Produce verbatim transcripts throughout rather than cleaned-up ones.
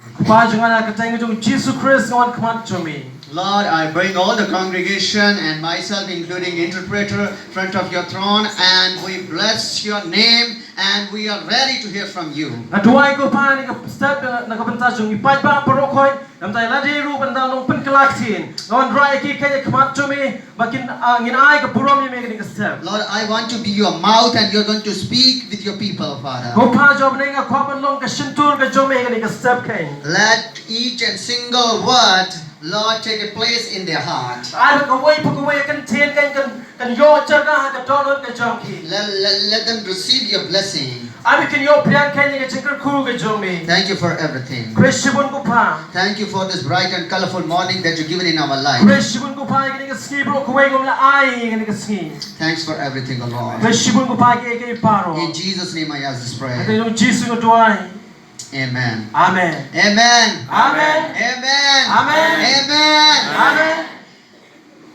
Kpa jong nga, ha ka kyrteng jong u Jisu Khrist nga wan khmat jong me. Lord, I bring all the congregation and myself, including interpreter, front of your throne, and we bless your name, and we are ready to hear from you. Nga duwai, ko Kpa, na ka step, na ka bynta jong i paidbah baroh khoit, namar ba lada ruh ban da long pynkylla ktien, nga wanrah ïa ki ha khmat jong me, ba kin, ah, ngin ai ka burom ïa me ha kane ka step. Lord, I want to be your mouth and you're going to speak with your people, Father. Ko Kpa jong U Blei, nga kwah ban long ka shyntur ka jong me ha kane ka step, Kpa. Let each and single word, Lord, take a place in their heart. Ai ba kawei pa kawei ka ktien kan, kan, kan ïoh jaka ha ka dohnud ka jong ki. Let, let, let them receive your blessing. Ai ba kin ïoh pdiang, Kpa, ïa ka jingkyrkhu ka jong me. Thank you for everything. Khublei shibun, ko Kpa. Thank you for this bright and colorful morning that you've given in our life. Khublei shibun, ko Kpa, ïa kane ka sngi baroh kawei kaba me la ai ha kane ka sngi. Thanks for everything, O Lord. Khublei shibun, ko Kpa, ïa kaei kaei baroh. In Jesus' name I ask this prayer. Ha ka kyrteng jong u Jisu nga duwai. Amen. Amen. Amen. Amen. Amen. Amen. Amen.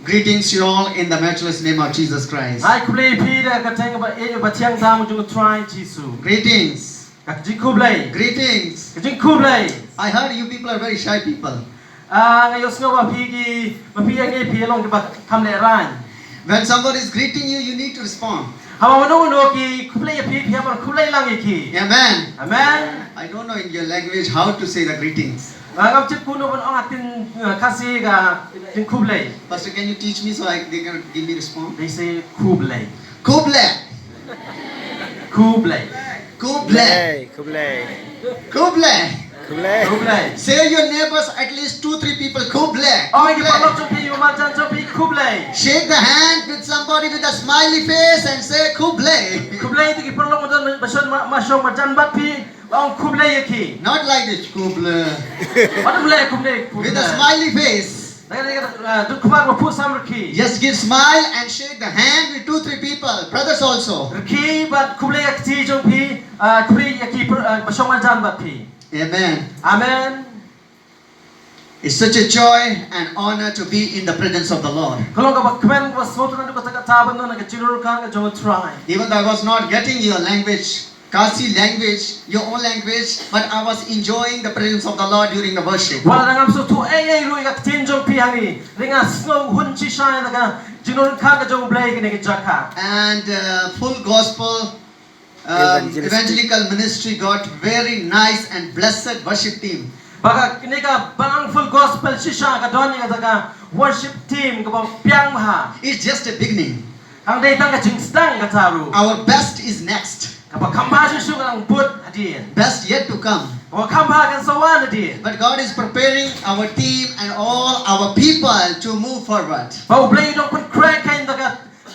Greetings to you all in the matchless name of Jesus Christ. Ai khublei ïa phi da ka kyrteng ba, eh, ba thiang tam jong u Trai Jisu. Greetings. Ka jingkhublei. Greetings. Ka jingkhublei. I heard you people are very shy people. Ah, nga ïohsngew ba phi ki, ba phi ïa ngi phi long kiba kham lehraiñ. When somebody is greeting you, you need to respond. Haba uno uno ki khublei ïa phi, phi hap ban khublei lang ïa ki. Amen. Amen. I don't know in your language how to say the greetings. Ah, ngam tip kumno ban ong ha ktien, ah, Khasi ka jingkhublei. Pastor, can you teach me so I, they can give me response? They say khublei. Khublei. Khublei. Khublei. Khublei. Khublei. Khublei. Khublei. Say your neighbors, at least two, three people. Khublei. Ong ïa ki paralok jong phi, ïa ki marjan jong phi, khublei. Shake the hand with somebody with a smiley face and say khublei. Khublei ïa ki paralok ba don, ba shong, ba shong marjan bad phi, ba ong khublei ïa ki. Not like this, khublei. Wat ym leh kumne, khublei. With a smiley face. Dang, dang, dang, ah, duk khmat ba phuh sam rkhie. Just give smile and shake the hand with two, three people. Brothers also. Rkhie bad khublei ïa ka kti jong phi, ah, khublei ïa ki par-, ah, ba shong marjan bad phi. Amen. Amen. It's such a joy and honor to be in the presence of the Lord. Ka long kaba kmen, kaba sngewtynnat, kata kata ban don ha ka jingdonkam ka jong u Trai. Even though I was not getting your language, Khasi language, your own language, but I was enjoying the presence of the Lord during the worship. Wat la ngam sngewthuh ei ei ruh ïa ka ktien jong phi hangne, hynrei nga sngew hun shisha ïa ka jingdonkam ka jong u Blei ha kane ka jaka. And uh, Full Gospel uh, Evangelistic. Evangelical Ministry got very nice and blessed worship team. Ba ka, kane ka Balang Full Gospel shisha ka don ïa kata ka worship team kaba biang bha. It's just a beginning. Ka dei tang ka jingsdang kata ruh. Our best is next. Kaba kham bha shuh shuh ka dang bud hadien. Best yet to come. Kaba kham bha kan sa wan hadien. But God is preparing our team and all our people to move forward. Ba u Blei u dang pynkhreh khein da ka,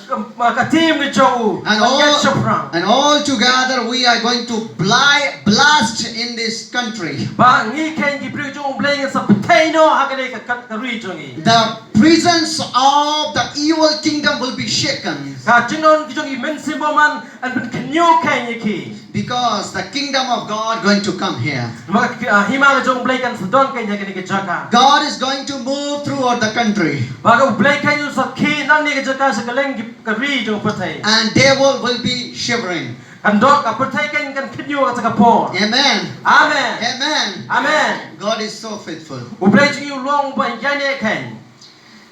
ka, ka team ka jong u. And Ban ïaid all, shaphrang. And all together we are going to bli-, blast in this country. Ba ngi khein ki briew jong u Blei ngin sa pynthei noh ha kane ka, ka, ka ri jong ngi. The presence of the evil kingdom will be shaken. Ka jingdon ki jong ki mynsiem bymman yn pynkhynñiuh khein ïa ki. Because the kingdom of God going to come here. Namar ka, ah, hima ka jong u Blei kan sa don khein ha kane ka jaka. God is going to move throughout the country. Ba ka u Blei khein u sa khie nangne ka jaka sha kylleng ki, ka ri jong u pyrthei. And devil will be shivering. Kan don, ka pyrthei khein kan khynñiuh ha kata ka por. Amen. Amen. Amen. Amen. God is so faithful. U Blei jong ngi u long uba ïaineh khein.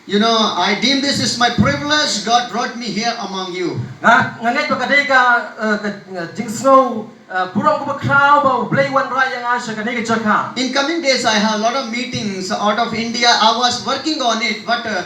You know, I deem this is my privilege. God brought me here among you. Nga, nga ngeit ba ka dei ka, eh, ka, eh, jingsngew, eh, burom kaba khraw ba u Blei u wanrah ïa nga sha kane ka jaka. In coming days, I have a lot of meetings out of India. I was working on it, but uh,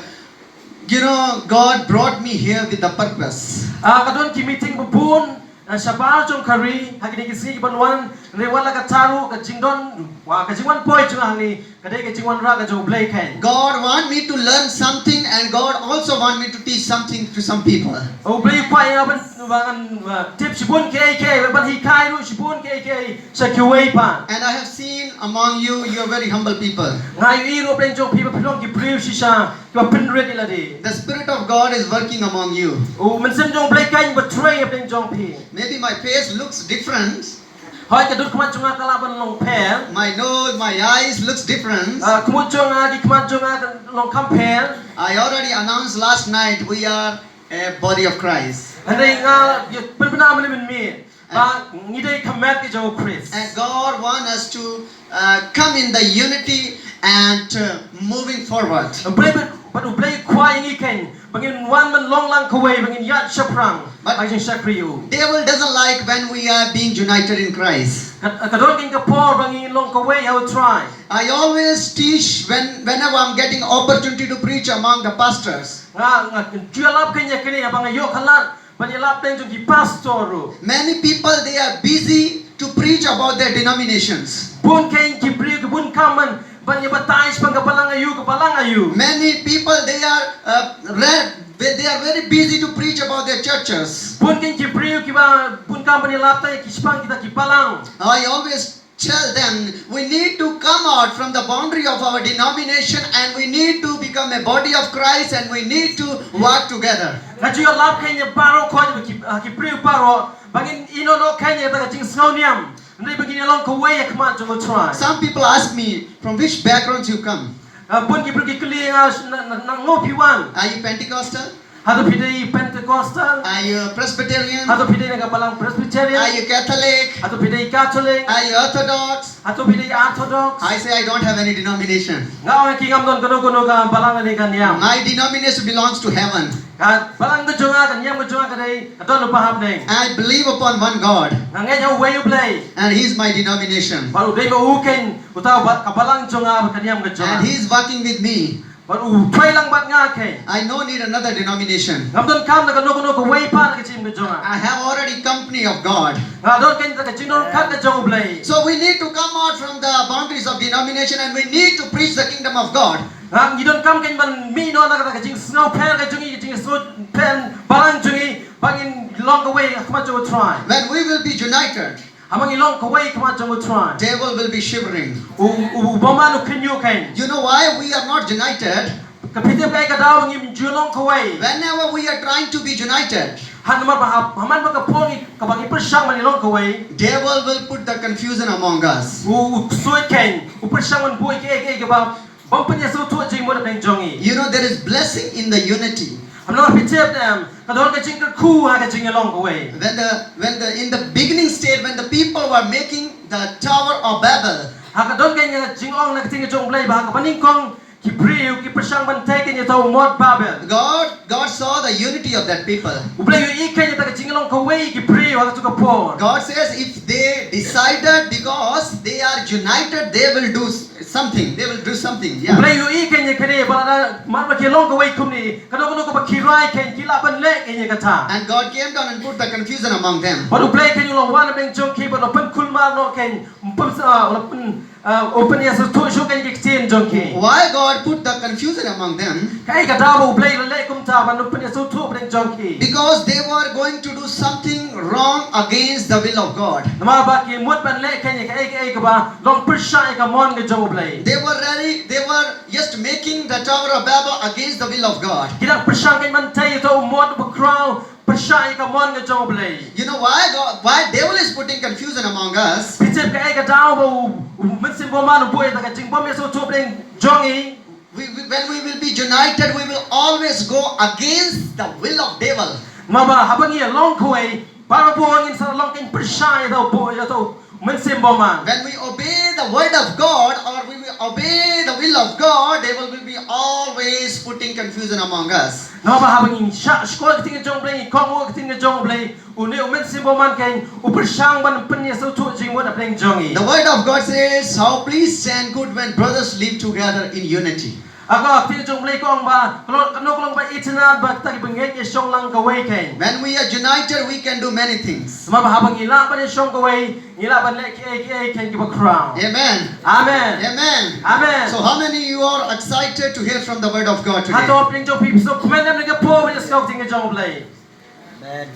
you know, God brought me here with a purpose. Ah, ka don ki meeting babun, ah, shabar jong ka ri ha kine ki sngi kiban wan, hynrei wat la katta ruh ka jingdon, wa, ka jingwan poi jong nga hangne ka dei ka jingwanrah ka jong u Blei khein. God want me to learn something, and God also want me to teach something to some people. U Blei u kwah ïa nga ban, ban, ban tip shibun kiei kiei, ban hikai ruh shibun kiei kiei sha kiwei pat. And I have seen among you, you are very humble people. Nga ïohi ruh hapdeng jong phi ba phi long ki briew shisha kiba pynrit ïa lade. The Spirit of God is working among you. U Mynsiem jong u Blei khein u trei hapdeng jong phi. Maybe my face looks different. Hooid ka dud khmat jong nga ka lah ban long pher. My nose, my eyes looks different. Ah, khmut jong nga, ki khmat jong nga ka long kham pher. I already announced last night we are a body of Christ. Hynrei nga ïa pynbna mynne mynmiet ba ngi dei ka met ka jong u Khrist. And God want us to uh, come in the unity and uh, moving forward. U Blei bad, bad U Blei u kwah ïa ngi khein ba ngin wan ban long lang kawei, ba ngin ïaid shaphrang. But- Ha ka jingshakri ïa u. Devil doesn't like when we are being united in Christ. Ka, ka don khein ka por ba ngin long kawei ha U Trai. I always teach when whenever I'm getting opportunity to preach among the pastors. Nga, nga ju ïalap khein ïa kane haba nga ïoh ka lad ban ïalap teng jong ki pastor ruh. Many people, they are busy to preach about their denominations. Bun khein ki briew ki bun kam ban, ban ïa batai shaphang ka balang aïu, ka balang aïu. Many people, they are uh, re- they are very busy to preach about their churches. Bun khein ki briew kiba bun kam ban ïalap teng ki shaphang kita ki balang. I always tell them, we need to come out from the boundary of our denomination and we need to become a body of Christ and we need to work together. Nga ju ïalap khein ïa baroh khoit ba ki, ah, ki briew baroh ba ngin ïehnoh noh khein ïa ka jingsngewniam. Hynrei ba ngin ïa long kawei ha khmat jong U Trai. Some people ask me, from which backgrounds you come? Ah, bun ki briew ki kylli nga, na, na, na ngo phi wan? Are you Pentecostal? Hato phi dei Pentecostal? Are you Presbyterian? Hato phi dei na ka balang Presbyterian? Are you Catholic? Hato phi dei Catholic? Are you Orthodox? Hato phi dei Orthodox? I say I don't have any denomination. Nga ong ïa ki ngam don kano kano ka balang ne ka niam. My denomination belongs to heaven. Ka balang ka jong nga, ka niam ka jong nga ka dei, ka don lypa ha bneng. I believe upon one God, Nga ngeit ha uwei U Blei. And He is my denomination. Bad u dei ma u khein uta u ba, ka balang jong nga bad ka niam ka jong nga. And He is working with me. Bad u trei lang bad nga khein. I no need another denomination. Ngam donkam da kano kano kawei pat na ka jingim ka jong nga. I have already company of God. Nga don khein da ka jingdonkam ka jong U Blei. So we need to come out from the boundaries of denomination and we need to preach the kingdom of God. Nga, ngi donkam khein ban mih noh na ka, ka jingsngewpher ka jong ngi, ka jingsngewpher balang jong ngi, ba ngin long kawei ha khmat jong U Trai. When we will be united, Haba ngi long kawei ha khmat jong U Trai. Devil will be shivering. U, u, u bymman u khynñiuh khein. You know why we are not united? Ka phi tip kaei ka daw ba ngim ju long kawei? Whenever we are trying to be united, Ha namar ba ha, ha man ba ka por ngi, kaba ngi pyrshang ban ïa long kawei, devil will put the confusion among us. U, u ksuid khein u pyrshang ban buh ïa kiei kiei kiba bym pynïasngewthuh jingmut hapdeng jong ngi. You know, there is blessing in the unity. Haba ngi pyrshang, em, ka don ka jingkyrkhu ha ka jingïalong kawei. When the when the in the beginning stage, when the people were making the Tower of Babel, Ha ka don ka jingong na ka ktien ka jong U Blei ba ha kaba nyngkong ki briew ki pyrshang ban tei khein ïa uta u mot Babel. God God saw the unity of that people. U Blei u ïohi khein ïa ka jingïalong kawei ki briew ha katu ka por. God says if they decided because they are united, they will do s- something. They will do something. U Yeah. Blei u ïohi khein ïa kane ba lada man ba ki long kawei kumne, kano kano kaba ki rai khein ki lah ban leh khein ïa kata. And God came down and put the confusion among them. Bad U Blei khein u la wan hapdeng jong ki bad u la pynkulmar noh khein, um pyn, uh, u la pyn, uh, u pynïasngewthuh shuh khein ki ktien jong ki. Why God put the confusion among them? Kaei ka daw ba U Blei u la leh kumta ban u pynïasngewthuh hapdeng jong ki? Because they were going to do something wrong against the will of God. Namar ba ki mut ban leh khein ïa kaei kaei kaba long pyrshah ïa ka mon ka jong U Blei. They were really, they were just making the Tower of Babel against the will of God. Ki dang pyrshang khein ban tei ïa uta u mot u bakhraw pyrshah ïa ka mon ka jong U Blei. You know why God, why devil is putting confusion among us? Phi tip kaei ka daw ba u, u mynsiem bymman u buh ïa ka jingbymïasngewthuh hapdeng jong ngi? We, we, when we will be united, we will always go against the will of devil. Namar ba haba ngi long kawei, baroh ngin sa long khein pyrshah ïa uta u buh ïa uta u mynsiem bymman. When we obey the word of God or we will obey the will of God, devil will be always putting confusion among us. Namar ba haba ngi shah shkor ka ktien ka jong U Blei, ngi kohnguh ka ktien ka jong U Blei, une u mynsiem bymman khein u pyrshang ban pynïasngewthuh jingmut hapdeng jong ngi. The word of God says, how please and good when brothers live together in unity. Ka ktien jong U Blei ka ong ba, ka long, kano ka long ba itynnad ba kita kiba ngeit ïa shong lang kawei khein. When we are united, we can do many things. Namar ba haba ngi lah ban ïa shong kawei, ngi lah ban leh kiei kiei khein kiba khraw. Amen. Amen. Amen. Amen. So how many you are excited to hear from the word of God today? Hato hapdeng jong phi phi sngewkmen ne em ha kane ka por ban ïa sngewthuh ïa ka ktien jong U Blei?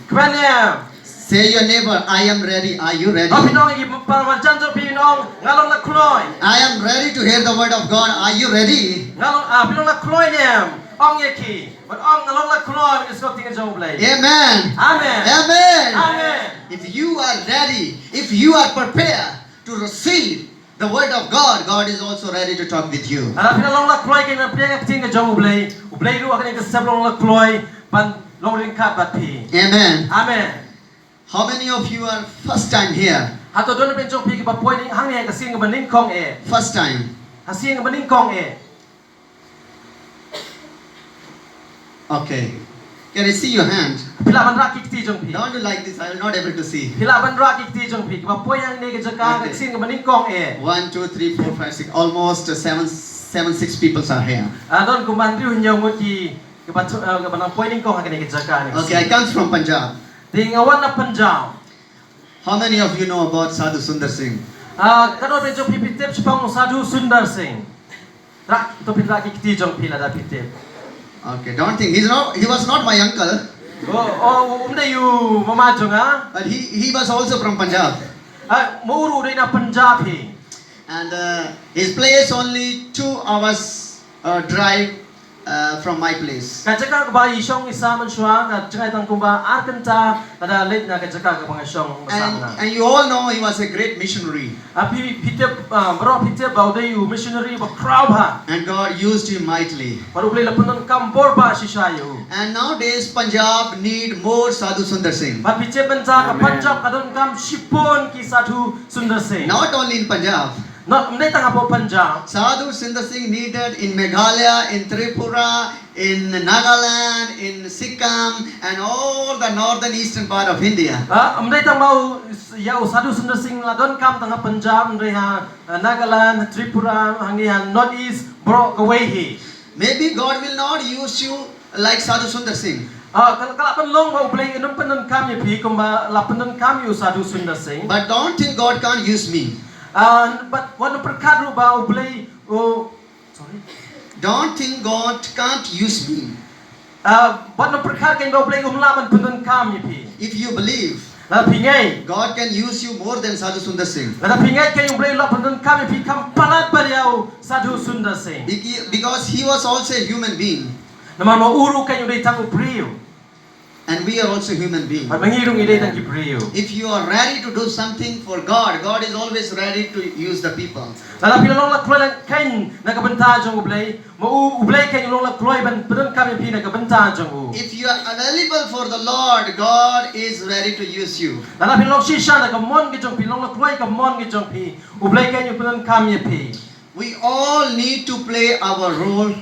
Kmen ne em. Say your neighbor, I am ready. Are you ready? Haba phi ong ïa ki para marjan jong phi, ong, nga long la kloi. I am ready to hear the word of God. Are you ready? Nga long, ah, phi long la kloi ne em? Ong ïa ki. Bad ong, nga long la kloi ban ïa sngewthuh ïa ka ktien jong U Blei. Amen. Amen. Amen. Amen. If you are ready, if you are prepared to receive the word of God, God is also ready to talk with you. Lada phi la long la kloi khein ban pdiang ïa ka ktien ka jong U Blei, U Blei ruh ha kane ka step u long la kloi ban long ryngkat bad phi. Amen. Amen. How many of you are first time here? Hato don na pdeng jong phi kiba poi hangne ha ka sien kaba nyngkong eh? First time. Ha sien kaba nyngkong eh. Okay. Can I see your hand? Phi lah ban rah ki kti jong phi. Don't do like this. I will not able to see. Phi lah ban rah ki kti jong phi. Kiba poi hangne ka jaka ka sien kaba nyngkong eh. One, two, three, four, five, six. Almost uh, seven, seven, six people are here. Ah, don kumba hynriew hynñiew ngut ki kiba nang poi nyngkong ha kane ka jaka ne. Okay, I come from Punjab. Te nga wan na Punjab. How many of you know about Sadhu Sundar Singh? Ah, katno phi tip shaphang Sadhu Sundar Singh? Rah, to phi rah ki kti jong phi lada phi tip. Okay, don't think he's not. He was not my uncle. Oh, oh, um dei u mama jong nga. But he he was also from Punjab. Ah, ma u ruh u dei na Punjab hi. And uh, his place only two hours uh, drive uh, from my place. Ka jaka kaba i shong i sah mynshuwa ka jaka tang kumba ar kynta lada leit na ka jaka kaba nga shong ba sah. And, and you all know he was a great missionary. Ah, phi phi tip, ah, baroh phi tip ba u dei u missionary ba khraw bha. And God used him mightily. Bad U Blei la pyndonkam bor bha shisha ïa u. And nowadays Punjab need more Sadhu Sundar Singh. Bad phi tip mynta ka Punjab ka donkam shibun ki Sadhu Sundar Singh. Not only in Punjab. Not, ym dei tang hapoh Punjab. Sadhu Sundar Singh needed in Meghalaya, in Tripura, in Nagaland, in Sikkim, and all the northern eastern part of India. Ah, ym dei tang ba u, ïa u Sadhu Sundar Singh la donkam tang ha Punjab, ym dei ha, ah, Nagaland, Tripura, hangne ha North East, baroh kawei hi. Maybe God will not use you like Sadhu Sundar Singh. Ah, ka la, ka la pynlong ba U Blei un ym pyndonkam ïa phi kumba la pyndonkam ïa u Sadhu Sundar Singh. But don't think God can't use me. Ah, bad wat nym pyrkhat ruh ba U Blei, oh, sorry. Don't think God can't use me. Ah, wat nym pyrkhat kein ba U Blei um lah ban pyndonkam ïa phi. If you believe, lada phi ngeit, God can use you more than Sadhu Sundar Singh. Lada phi ngeit kein U Blei u lah pyndonkam ïa phi kham palat ban ïa u Sadhu Sundar Singh. Beca- Because he was also a human being. Namar ma u ruh kein u dei tang u briew. And we are also human beings. Bad ma ngi ruh ngi dei tang ki briew. If you are ready to do something for God, God is always ready to use the people. Lada phi la long la kloi kein na ka bynta jong U Blei, ma u, U Blei kein u long la kloi ban pyndonkam ïa phi na ka bynta jong u. If you are available for the Lord, God is ready to use you. Lada phi long shisha na ka mon ka jong phi, long la kloi ka mon ka jong phi, U Blei kein u pyndonkam ïa phi. We all need to play our role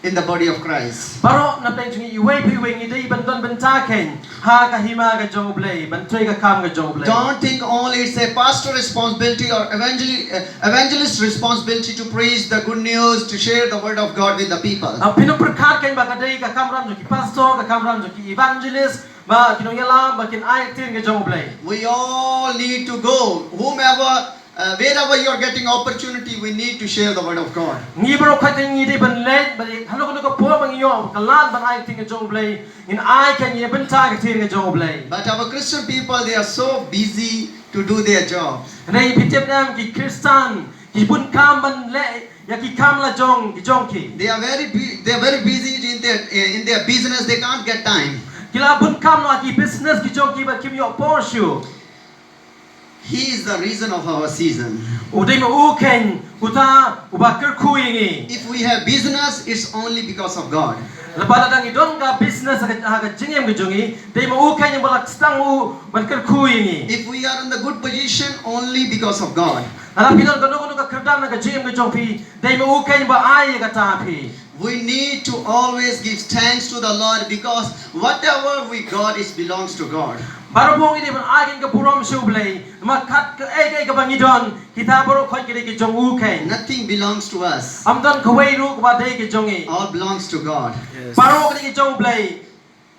in the body of Christ. Baroh na pdeng jong ngi iwei pa iwei ngi dei ban don bynta kein ha ka hima ka jong U Blei, ban trei ka kam ka jong U Blei. Don't think only it's a pastor responsibility or evangeli- uh, evangelist responsibility to preach the good news, to share the word of God with the people. Ah, phin ym pyrkhat kein ba ka dei ka kamram jong ki pastor, ka kamram jong ki evangelist, ba ki nongïalam ba kin ai ka ktien ka jong U Blei. We all need to go. Whomever, uh, wherever you are getting opportunity, we need to share the word of God. Ngi baroh kawei ngi dei ban leit, ba dei hano hano ka por ba ngi ïoh ka lad ban ai ka ktien ka jong U Blei, ngin ai ka, ngin bynta ka ktien ka jong U Blei. But our Christian people, they are so busy to do their job. Hynrei phi tip ne em, ki Khristan ki bun kam ban leh ïa ki kam la jong ki jong ki. They are very bu- they are very busy in their in their business. They can't get time. Ki la bun kam ha ki business ki jong ki bad kim ïoh por shuh. He is the reason of our season. U dei ma u kein uta uba kyrkhu ïa ngi. If we have business, it's only because of God. Lada ngi don ka business ha ka, ha ka jingim ka jong ngi, dei ma u kein uba la sdang u ban kyrkhu ïa ngi. If we are in the good position, only because of God. Lada phi don kano kano ka kyrdan ha ka jingim ka jong phi, dei ma u kein ba ai ïa kata ha phi. We need to always give thanks to the Lord because whatever we got, it belongs to God. Baroh ngi dei ban ai kein ka burom sha U Blei, namar kat kaei kaei kaba ngi don, kita baroh kawei ka dei ka jong u kein. Nothing belongs to us. Ym don kawei ruh kaba dei ka jong ngi. All belongs to God. Baroh ka dei ka jong U Blei.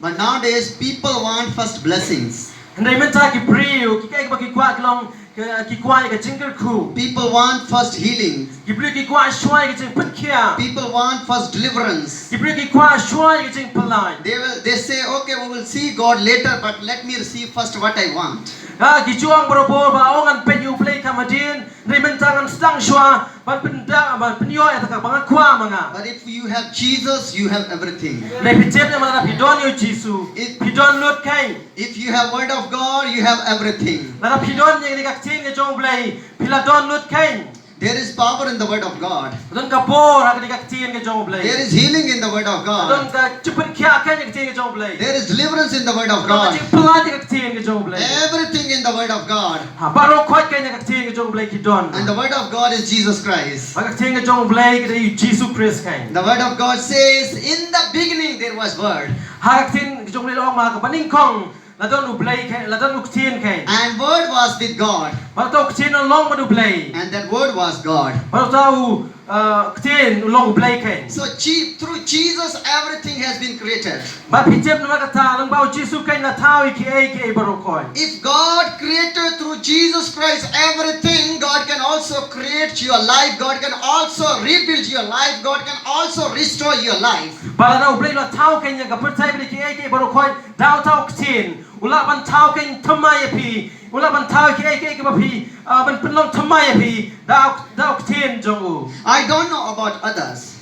But nowadays, people want first blessings. Hynrei mynta ki briew, ki kaei kaba ki kwah ki long, ki, ki kwah ïa ka jingkyrkhu. People want first healing. Ki briew ki kwah shuwa ïa ka jingpynkhiah. People want first deliverance. Ki briew ki kwah shuwa ïa ka jingpyllait. They will, they say, "Okay, we will see God later, but let me receive first what I want." Ha, ki ju ong barabor ba, "Oh, ngan peit ïa U Blei kham hadien, hynrei mynta ngan sdang shuwa ban pynda, ban pynïoh ïa kata kaba nga kwah ma nga." But if you have Jesus, you have everything. Hynrei phi tip ne em, lada phi don ïa U Jisu, phi don lut kein. If you have word of God, you have everything. Lada phi don ïa kane ka ktien ka jong U Blei, phi la don lut kein. There is power in the word of God. Don ka bor ha kane ka ktien ka jong U Blei. There is healing in the word of Don God. Ka jingpynkhiah ha kane ka ktien ka jong U Blei. There is deliverance in the word of Don ka God. Jingpyllait ha ka ktien ka jong U Blei. Everything in the word of God. Ha baroh khoit ha kane ka ktien ka jong U Blei ki don. And the word of God is Jesus Christ. Ha ka ktien ka jong U Blei ka dei Jisu Khrist keiñ. The word of God says, "In the beginning there was word." Ha ka ktien ka jong U Blei la ong ba ha kaba nyngkong la don U Blei keiñ, la don u ktien keiñ. And word was with God. Bad uta u ktien u la long bad U Blei. And that word was God. Bad uta u, uh, ktien u la long U Blei keiñ. So Je- through Jesus, everything has been created. Bad phi tip namar kata lyngba u Jisu keiñ la thaw ïa kiei kiei baroh khoit. If God created through Jesus Christ everything, God can also create your life. God can also rebuild your life. God can also restore your life. Bad lada U Blei u la thaw keiñ ïa ka pyrthei bad ïa kiei kiei baroh khoit da uta u ktien, u lah ban thaw keiñ thymmai ïa phi, u lah ban thaw ïa kiei kiei kiba phi, uh, ban pynlong thymmai ïa phi da u, da u ktien jong u. I don't know about others.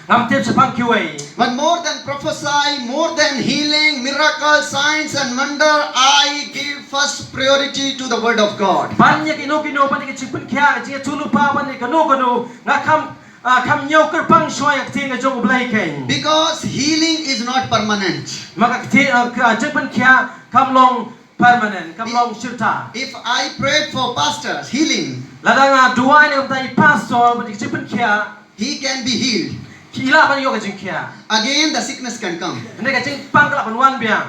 Ngam tip shaphang kiwei. But more than prophecy, more than healing, miracle, signs and wonder, I give first priority to the word of God. Ban ïa kino kino, ban ïa ka jingpynkhiah, ka jingïathuhlypa, ban ïa kano kano, nga kham, ah, kham ñiew kyrpang shuwa ïa ka ktien ka jong U Blei keiñ. Because healing is not permanent. Namar ka ktien, ah, ka jingpynkhiah kam long permanent, kam long shirta. If I prayed for pastors, healing, Lada nga duwai na ka bynta i pastor ban ïa ka jingpynkhiah, he can be healed. ki lah ban ïoh ka jingkhiah. Again, the sickness can come. Hynrei ka jingpang ka lah ban wan biang.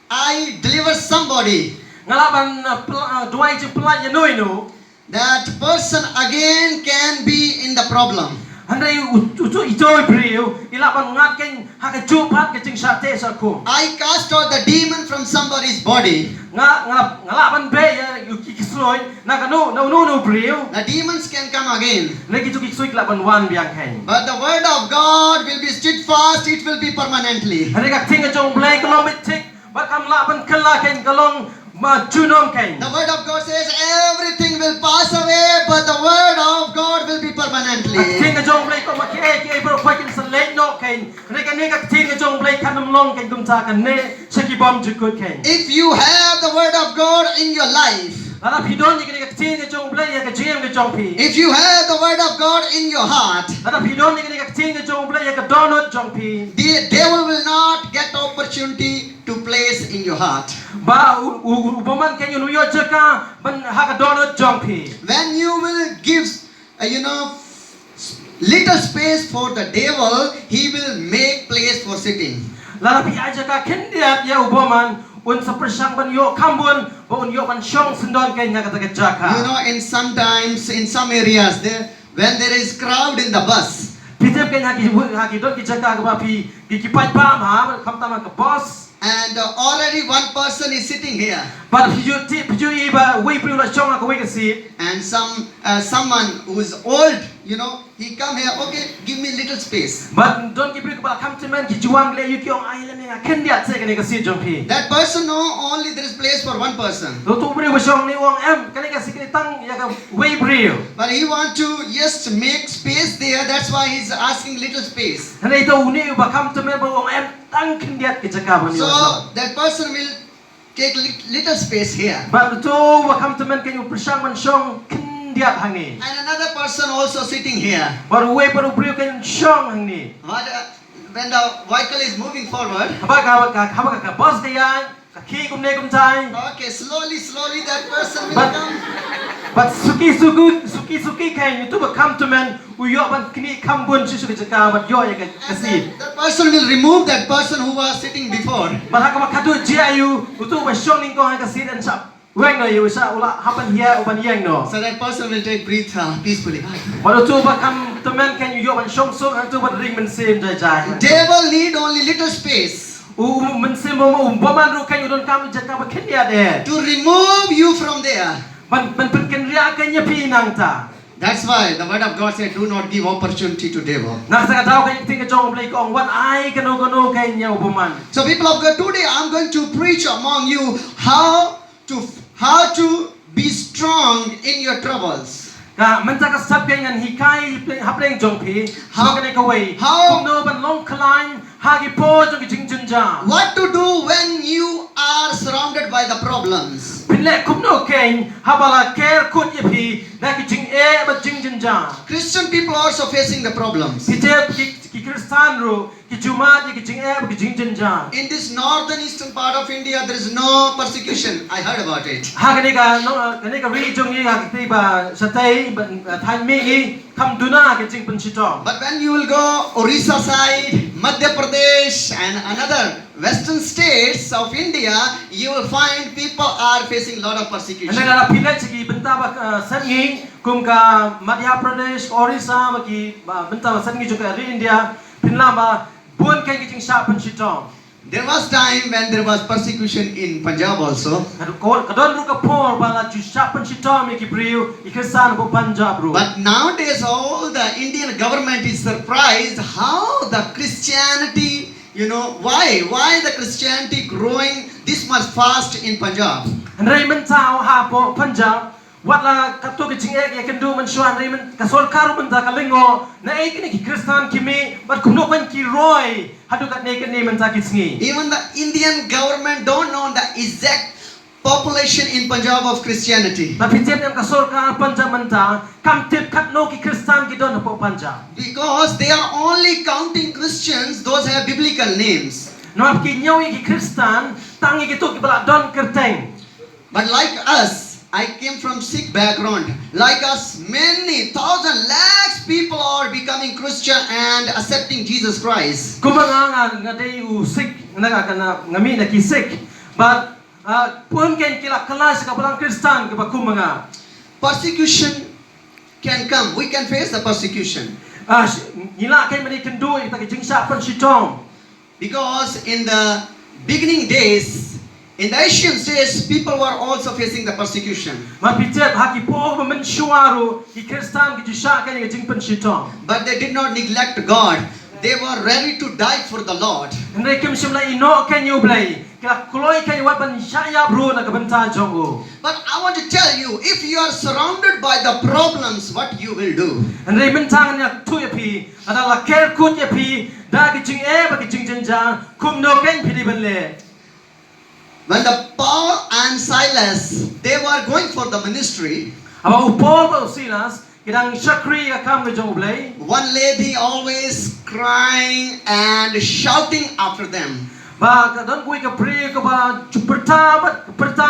I deliver somebody. Nga lah ban, uh, pyl- uh, duwai jingpyllait ïa uno uno. That person again can be in the problem. Hynrei u- uto, ito i briew i lah ban ngat keiñ ha kajuh pat ka jingshah teh shah khum. I cast out the demon from somebody's body. Nga, nga, nga lah ban beh ïa u ki, ki ksuid na kano, na uno uno u briew. The demons can come again. Hynrei kito ki ksuid ki lah ban wan biang keiñ. But the word of God will be steadfast, it will be permanently. Hynrei ka ktien ka jong U Blei ka long beit thik bad kam lah ban kylla keiñ, ka long ma junom keiñ. The word of God says everything will pass away, but the word of God will be permanently. Ka ktien ka jong U Blei ka ong ba kiei kiei baroh khoit kin sa leit noh keiñ. Hynrei kane ka ktien ka jong U Blei kan ym long keiñ kumta, kan neh sha ki bymjukut keiñ. If you have the word of God in your life, Lada phi don ïa kane ka ktien ka jong U Blei ïa ka jingim ka jong phi. If you have the word of God in your heart, Lada phi don ïa kane ka ktien ka jong U Blei ïa ka dohnud jong phi. The devil will not get opportunity to place in your heart. Ba u, u, u bymman keiñ un ym ïoh jaka ban ha ka dohnud jong phi. When you will give, uh, you know, little space for the devil, he will make place for sitting. Lada phi ai jaka khyndiat ïa u bymman, un sa pyrshang ban ïoh kham bun ba un ïoh ban shong syndon keiñ ha kata ka jaka. You know, in sometimes, in some areas, there, when there is crowd in the bus, Phi tip keiñ ha ki, ha ki don ki jaka kaba phi, ki, ki paidbah, ha, khamtam ha ka bus. And uh, already one person is sitting here. Bad phi ju tip, phi ju i ba uwei u briew u la shong ha kawei ka seat. And some uh, someone who is old, you know, he come here, "Okay, give me little space." Bad don ki briew kiba la kham tymmen, ki juwang, ki la ïohi, ki ong, "Ai lane, nga khyndiat seh kane ka seat jong phi." That person know only there is place for one person. Uto u briew uba shong hangne u ong, "Em, kane ka seat ka dei tang ïa kawei u briew." But he want to just make space there, that's why he's asking little space. Hynrei uto une uba kham tymmen ba u ong, "Em, tang khyndiat ka jaka ban ïoh." So that person will take li- little space here. Bad uto uba kham tymmen keiñ u pyrshang ban shong khyndiat hangne. And another person also sitting here. Bad uwei pat u briew keiñ u shong hangne. What, uh, when the vehicle is moving forward, haba ka, ka, haba ka, ka bus ka ïaid, ka khie kumne kumtai. Okay, slowly, slowly that person will come. Bad suki suki, suki suki keiñ uto uba kham tymmen u ïoh ban knieh kham bun shuh shuh ka jaka bad ïoh ïa ka, ka seat. And that, that person will remove that person who was sitting before. Bad ha kaba khadduh jia aïu, uto uba shong nyngkong ha ka seat un sa weng noh ïa u, sa u la hap ban ïeng, u ban ïeng noh. So that person will take breath uh, peacefully. Bad uto uba kham tymmen keiñ u ïoh ban shong suk hangto bad ring mynsiem jai jai. Devil need only little space. U, u mynsiem bymman, u bymman ruh keiñ u donkam jaka ba khyndiat eh. To remove you from there. Ban, ban pynkynriah keiñ ïa phi nangta. That's why the word of God said, "Do not give opportunity to devil." Na kata ka daw ka ktien ka jong U Blei ka ong, wat ai kano kano keiñ ïa u bymman. So people of God, today I'm going to preach among you how to, how to be strong in your troubles. Ka mynta ka step keiñ ngan hikai hapdeng jong phi. How, sha kane kawei, how, kumno ban long khlaiñ ha ki por jong ki jingjynjar. What to do when you are surrounded by the problems? Phin leh kumno keiñ haba la ker kut ïa phi Na ki jingeh bad jingjynjar. Christian people are also facing the problems. Ki tip ki, ki Khristan ruh ki ju mad ïa ki jingeh bad ki jingjynjar. In this northern eastern part of India, there is no persecution. I heard about it. Ha kane ka, no, kane ka ri jong ngi ha kata ba shatei ba, uh, thaiñ mihngi kam duna ki jingpynshitom. But when you will go Orissa side, Madhya Pradesh and another western states of India, you will find people are facing lot of persecution. Hynrei lada phi leit sha ki bynta ba, uh, seng ngi, kum ka Madhya Pradesh, Orissa, ba ki, ba bynta ba seng ngi jong ka ri India, phin lam ba bun kein ki jingshah pynshitom. There was time when there was persecution in Punjab also. Ka don, ka don ruh ka por ba la ju shah pynshitom ïa ki briew, ïa ki Khristan hapoh Punjab ruh. But nowadays all the Indian government is surprised how the Christianity, you know, why, why the Christianity growing this much fast in Punjab? Hynrei mynta hapoh Punjab, wat la katto ka jingeh ïakynduh mynshuwa, hynrei mynta ka sorkar mynta ka lyngngoh naei kine ki Khristan ki mih bad kumno kein ki roi haduh katne katne mynta ki sngi. Even the Indian government don't know the exact population in Punjab of Christianity. Bad phi tip ne em, ka sorkar Punjab mynta kam tip katno ki Khristan ki don hapoh Punjab. Because they are only counting Christians, those have biblical names. Namar ki ñiew ïa ki Khristan tang ïa kito kiba la don kyrteng. But like us, I came from Sikh background. Like us, many thousand lakhs people are becoming Christian and accepting Jesus Christ. Kumba nga, nga, nga dei u Sikh, nga, nga, nga, nga mih na ki Sikh. But, uh, bun kein ki la kylla sha ka balang Khristan kiba kumba nga. Persecution can come. We can face the persecution. Ah, sh-, ngi lah kein ban ïakynduh ïa kita ki jingshah pynshitom. Because in the beginning days, in the ancient days, people were also facing the persecution. Namar phi tip, ha ki por ba mynshuwa ruh ki Khristan ki ju shah kein ïa ka jingpynshitom. But they did not neglect God. They were ready to die for the Lord. Hynrei kim shym la ïehnoh kein ïa U Blei. Ki la kloi kein wat ban shah ïap ruh na ka bynta jong U. But I want to tell you, if you are surrounded by the problems, what you will do? Hynrei mynta ngan ïathuh ïa phi, lada la ker kut ïa phi da ki jingeh bad ki jingjynjar, kumno kein phi dei ban leh? When the Paul and Silas, they were going for the ministry, haba u Paul bad u Silas ki dang shakri ïa ka kam ka jong U Blei, one lady always crying and shouting after them. Ba ka don kawei ka briew kaba ju pyrta bad ka pyrta,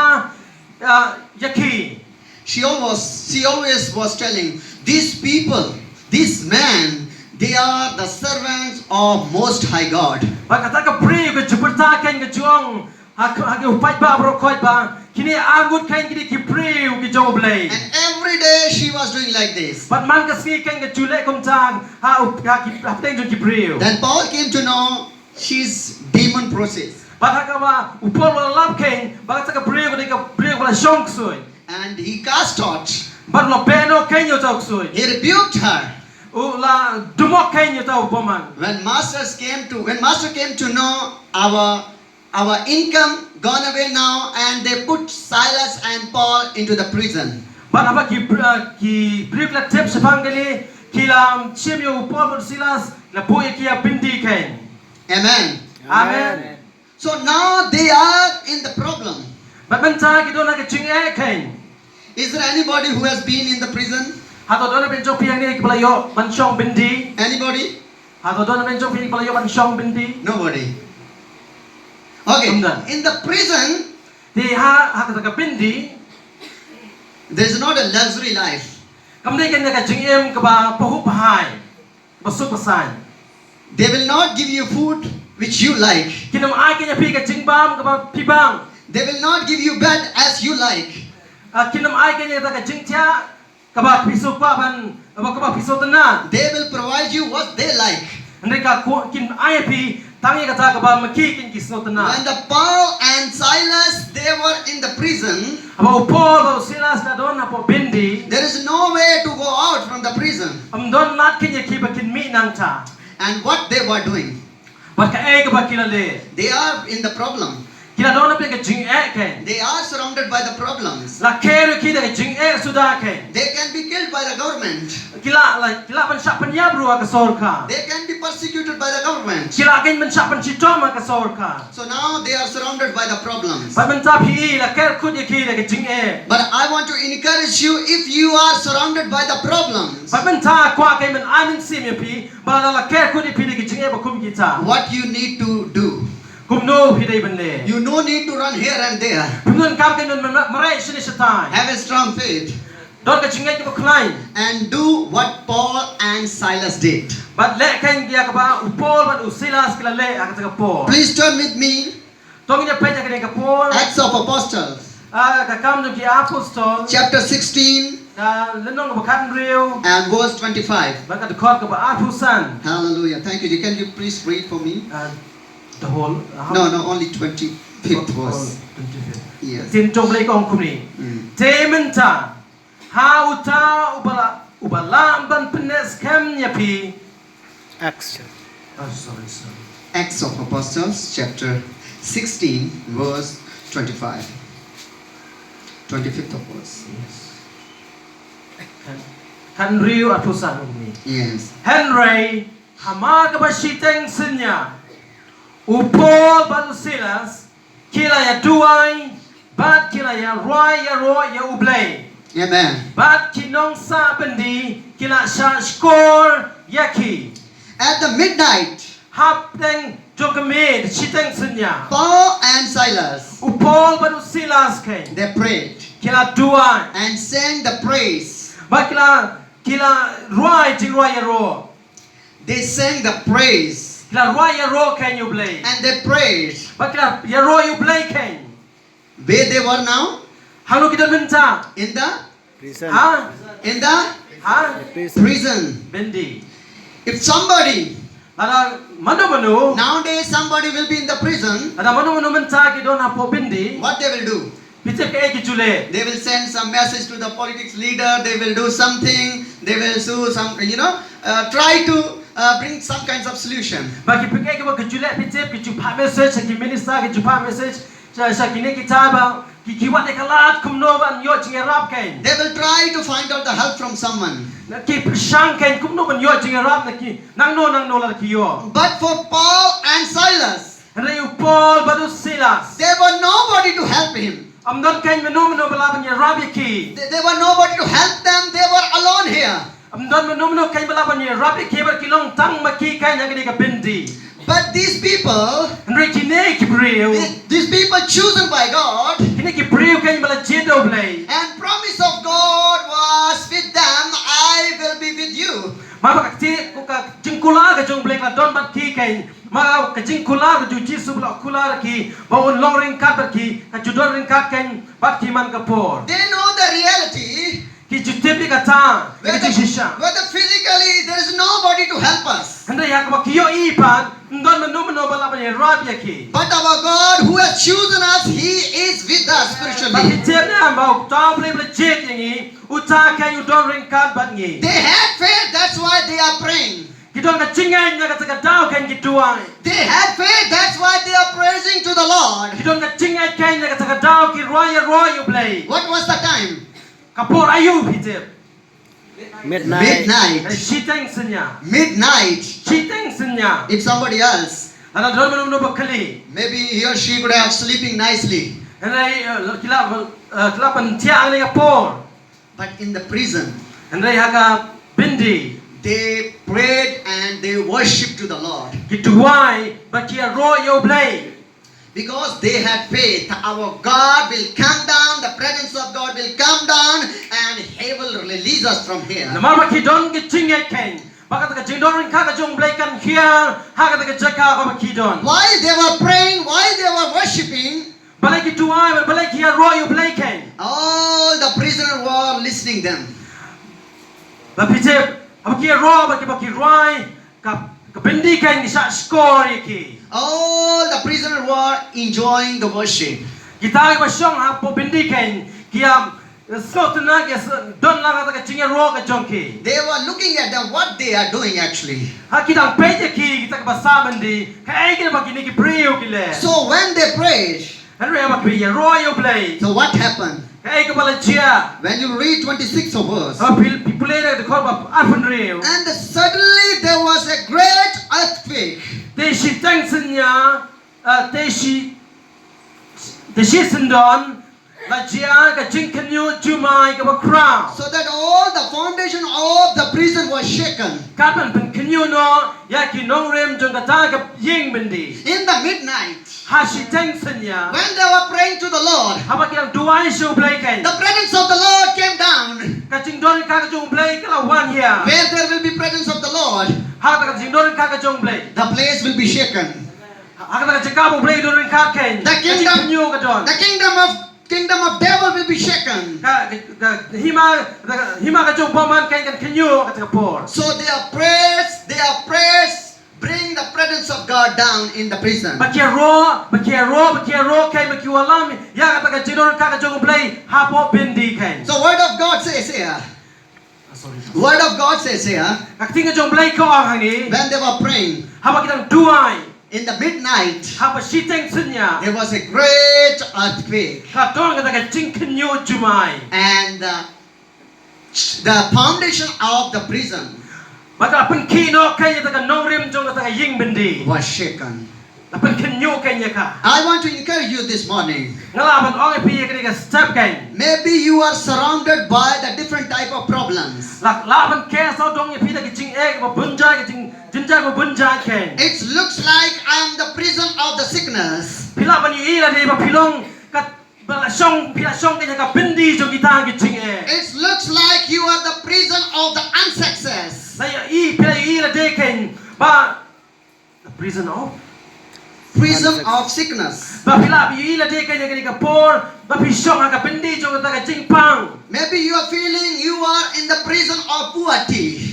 ah, ïa ki. She always, she always was telling, "These people, these men, they are the servants of Most High God." Ba kata ka briew ka ju pyrta kein ka ju ong ha, ha ki u paidbah baroh khoit ba kine arngut kein ki dei ki briew ki jong U Blei. And every day she was doing like this. Bad man ka sngi kein ka ju leh kumta ha u, ha ki, hapdeng jong ki briew. Then Paul came to know she's demon possessed. Bad ha kaba u Paul u la lap kein ba kata ka briew ka dei ka briew kaba la shong ksuid. And he cast out. Bad u la beh noh kein ïa uta u ksuid. He rebuked her. U la dumok kein ïa uta u bymman. When masters came to, when master came to know our, our income gone away now, and they put Silas and Paul into the prison. Bad haba ki br-, ah, ki briew ki la tip shaphang kane, ki la shim ïa u Paul bad u Silas, la buh ïa ki ha byndi kein. Amen. Amen. So now they are in the problem. Bad mynta ki don ha ka jingeh kein. Is there anybody who has been in the prison? Hato don ha pdeng jong phi hangne kiba la ïoh ban shong byndi? Anybody? Hato don ha pdeng jong phi kiba la ïoh ban shong byndi? Nobody. Okay. Ym don. In the prison, te ha, ha kata ka byndi, there is not a luxury life. Kam dei kein ka jingim kaba pahuh pahai. Ba suk ba saiñ. They will not give you food which you like. Kin ym ai kein ïa phi ka jingbam kaba phi bam. They will not give you bed as you like. Ah, kin ym ai kein ïa ka jingthiah kaba phi sngewkwah ban, kaba, kaba phi sngewtynnat. They will provide you what they like. Hynrei ka ko-, kin ai ïa phi tang ïa kata kaba ma ki kein ki sngewtynnat. When the Paul and Silas, they were in the prison, haba u Paul bad u Silas la don hapoh byndi, there is no way to go out from the prison. Ym don lad kein ïa ki ba kin mih nangta. And what they were doing? Bad kaei kaba ki la leh? They are in the problem. Ki la don ha pdeng ka jingeh kein. They are surrounded by the problems. La ker ïa ki da ka jingeh suda kein. They can be killed by the government. Ki lah, la, ki lah ban shah pynïap ruh ha ka sorkar. They can be persecuted by the government. Ki lah kein ban shah pynshitom ha ka sorkar. So now they are surrounded by the problems. Bad mynta phi i la ker kut ïa ki da ka jingeh. But I want to encourage you, if you are surrounded by the problems, Bad mynta kwah kein ban ai mynsiem ïa phi, ba la, la ker kut ïa phi da ka jingeh ba kum kita. What you need to do? Kumno phi dei ban leh? You no need to run here and there. Phim donkam kein ban ma-, mareh shane shatai. Have a strong faith. Don ka jingngeit kaba khlaiñ. And do what Paul and Silas did. Bad leh kein ïa kaba u Paul bad u Silas ki la leh ha kata ka por. Please turn with me. To ngin ïa peit ha kane ka por. Acts of Apostles. Ah, ka Kam jong ki Apostol. Chapter sixteen. Ka lynnong kaba khathynriew. And verse twenty-five. Bad ka dkhot kaba arphew san. Hallelujah. Thank you. Can you please read for me? Ah, the whole, ah, No, no, only twenty-fifth verse. Oh, twenty-fifth. Yes. Ktien jong U Blei ka ong kumne. Mm. Te mynta, ha uta uba la, uba lah ban pynneh skhem ïa phi. Acts. Oh, sorry, sorry. Acts of Apostles, chapter sixteen, verse twenty-five. Twenty-fifth of verse. Yes. Kan, kan riew atu san umi. Yes. Hynrei, hamar kaba shiteng synñia, u Paul bad u Silas ki la ïaduwai bad ki la ïarwai ïaroh ïa U Blei. Amen. Bad ki nongsah byndi ki la shah shkor ïa ki. At the midnight, Hapdeng jong ka miet, shiteng synñia, Paul and Silas, u Paul bad u Silas kein, they prayed, ki la duwai, and sang the praise. Bad ki la, ki la rwai jingrwai ïaroh. They sang the praise. Ki la rwai ïaroh kein ïa U Blei. And they prayed. Bad ki la ïaroh ïa U Blei kein. Where they were now? Hangno ki don mynta? In the Prison. Ha? In the Ha? Prison. Prison. Byndi. If somebody, Lada mano mano, nowadays somebody will be in the prison, lada mano mano mynta ki don hapoh byndi, what they will do? Phi tip kaei ki ju leh? They will send some message to the politics leader. They will do something. They will do some, you know, uh, try to uh, bring some kinds of solution. Ba ki phi kaei kaba ki ju leh, phi tip, ki ju phah message ha ki minister, ki ju phah message sha, sha kine kita ba ki, ki wad ïa ka lad kumno ban ïoh jingïarap kein. They will try to find out the help from someone. Na ki pyrshang kein kumno ban ïoh jingïarap na ki nangno nangno lada ki ïoh. But for Paul and Silas, Hynrei u Paul bad u Silas, there were nobody to help him. Ym don kein mano mano ba lah ban ïarap ïa ki. There, there were nobody to help them. They were alone here. Ym don mano mano kein ba lah ban ïarap ïa ki, bad ki long tang ma ki kein ha kane ka byndi. But these people, Hynrei kine ki briew, these, these people chosen by God, kine ki briew kein ba la jied da U Blei. And promise of God was with them, "I will be with you." Namar ba ka ktien, ka jingkular ka jong U Blei ka la don bad ki kein. Namar ka jingkular ka jong U Jisu ba la kular ïa ki ba un long ryngkat bad ki, ka ju don ryngkat kein bad ki man ka por. They know the reality. Ki ju tip ïa kata, ïa ka jingshisha. Whether, whether physically there is nobody to help us. Hynrei ha kaba ki ïohi pat, ym don mano mano ba lah ban ïarap ïa ki. But our God who has chosen us, He is with us spiritually. Ba ki tip ne em ba uta U Blei ba la jied ïa ngi, uta kein u don ryngkat bad ngi. They had faith, that's why they are praying. Ki don ka jingngeit, na kata ka daw kein ki duwai. They had faith, that's why they are praising to the Lord. Ki don ka jingngeit kein, na kata ka daw ki rwai ïaroh ïa U Blei. What was the time? Ka por aïu phi tip? Midnight. Midnight. Shiteng synñia. Midnight. Shiteng synñia. If somebody else, Lada don mano mano ba kylli, maybe he or she could have sleeping nicely. Hynrei, eh, ki lah, eh, ki lah ban thiah ha kane ka por. But in the prison, Hynrei ha ka byndi, they prayed and they worshipped to the Lord. Ki duwai bad ki ïaroh ïa U Blei. Because they had faith, our God will come down, the presence of God will come down, and He will release us from here. Namar ba ki don ka jingngeit kein ba kata ka jingdon ryngkat ka jong U Blei kan hiar ha kata ka jaka kaba ki don. While they were praying, while they were worshipping, Balei ki duwai, balei ki ïaroh ïa U Blei kein? All the prisoners were listening them. Ba phi tip, haba ki ïaroh, ba ki, ba ki rwai, ka, ka byndi kein ki shah shkor ïa ki. All the prisoners were enjoying the worship. Kita kiba shong hapoh byndi kein ki ïa sngewtynnat, ki ïa don lang kata ka jingïaroh ka jong ki. They were looking at them, what they are doing actually. Ha ki dang peit ïa ki, kita kiba sah byndi, kaei kaba kine ki briew ki leh. So when they prayed, Hynrei haba phi ïaroh ïa U Blei. So what happened? Kaei kaba la jia? When you read twenty-six of verse. Haba phi, phi pule da ka dkhot ba arphew hynriew. And suddenly there was a great earthquake. Te shiteng synñia, ah, te shi, te shi syndon, la jia ka jingkhynñiuh jumai kaba khraw. So that all the foundation of the prison was shaken. Kat ban pynkhynñiuh noh ïa ki nongrim jong kata ka ïing byndi. In the midnight, ha shiteng synñia, when they were praying to the Lord, haba ki dang duwai sha U Blei kein, the presence of the Lord came down. Ka jingdon ryngkat ka jong U Blei ka la wan hiar. Where there will be presence of the Lord, ha kata ka jingdon ryngkat ka jong U Blei, the place will be shaken. Ha kata ka jaka ba U Blei u don ryngkat kein, the kingdom, ka jingkhynñiuh ka don. The kingdom of, kingdom of devil will be shaken. Ka, ka, ka hima, ka hima ka jong u bymman kein kan khynñiuh ha kata ka por. So their prayers, their prayers bring the presence of God down in the prison. Ba ki ïaroh, ba ki ïaroh, ba ki ïaroh kein, ba ki wallam ïa kata ka jingdon ryngkat ka jong U Blei hapoh byndi kein. So word of God says here. Ah, sorry. Word of God says here, ka ktien ka jong U Blei ka ong hangne, when they were praying, haba ki dang duwai, in the midnight, haba shiteng synñia, there was a great earthquake. Ka don kata ka jingkhynñiuh jumai. And, uh, the foundation of the prison, bad ka la pynkhih noh kein ïa kata ka nongrim jong kata ka ïing byndi, was shaken. La pynkhynñiuh kein ïa ka. I want to encourage you this morning. Nga lah ban ong ïa phi ïa kane ka step kein. Maybe you are surrounded by the different type of problems. Lah, lah ban kiew sawdong ïa phi da ki jingeh ba bun jait, ki jing, jynjar ba bun jait kein. It looks like I am the prison of the sickness. Phi lah ban ïohi lade ba phi long ka, ba la shong, phi la shong kein ha ka byndi jong kita ki jingeh. It looks like you are the prison of the unsuccess. La ïohi, phi la ïohi lade kein ba the prison of, prison of sickness. Ba phi lah ïohi lade kein ha kane ka por ba phi shong ha ka byndi jong kata ka jingpang. Maybe you are feeling you are in the prison of poverty.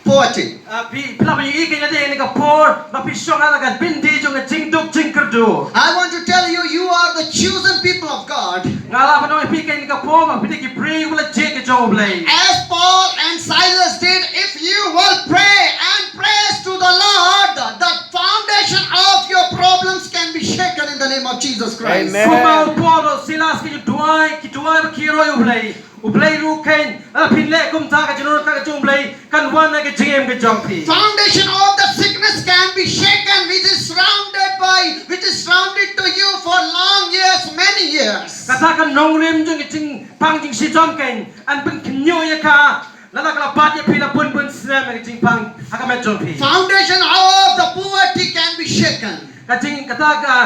Poverty. Ah, phi, phi lah ban ïohi kein lade ha kane ka por ba phi shong ha ka byndi jong ka jingduk jingkyrduh. I want to tell you, you are the chosen people of God. Nga lah ban ong ïa phi ha kane ka por ba phi dei ki briew ba la jied ka jong U Blei. As Paul and Silas did, if you will pray and praise to the Lord, the foundation of your problems can be shaken in the name of Jesus Christ. Amen. Kumba u Paul bad u Silas ki duwai, ki duwai ba ki ïaroh ïa U Blei, U Blei ruh kein, lada phin leh kumta ka jingdon ryngkat ka jong U Blei kan wan ha ka jingim ka jong phi. Foundation of the sickness can be shaken, which is surrounded by, which is surrounded to you for long years, many years. Kata ka nongrim jong ka jingpang jingshitom kein yn pynkhynñiuh ïa ka, lada ka la bat ïa phi la bun bun snem ha ka jingpang ha ka met jong phi. Foundation of the poverty can be shaken. Ka jing, kata ka,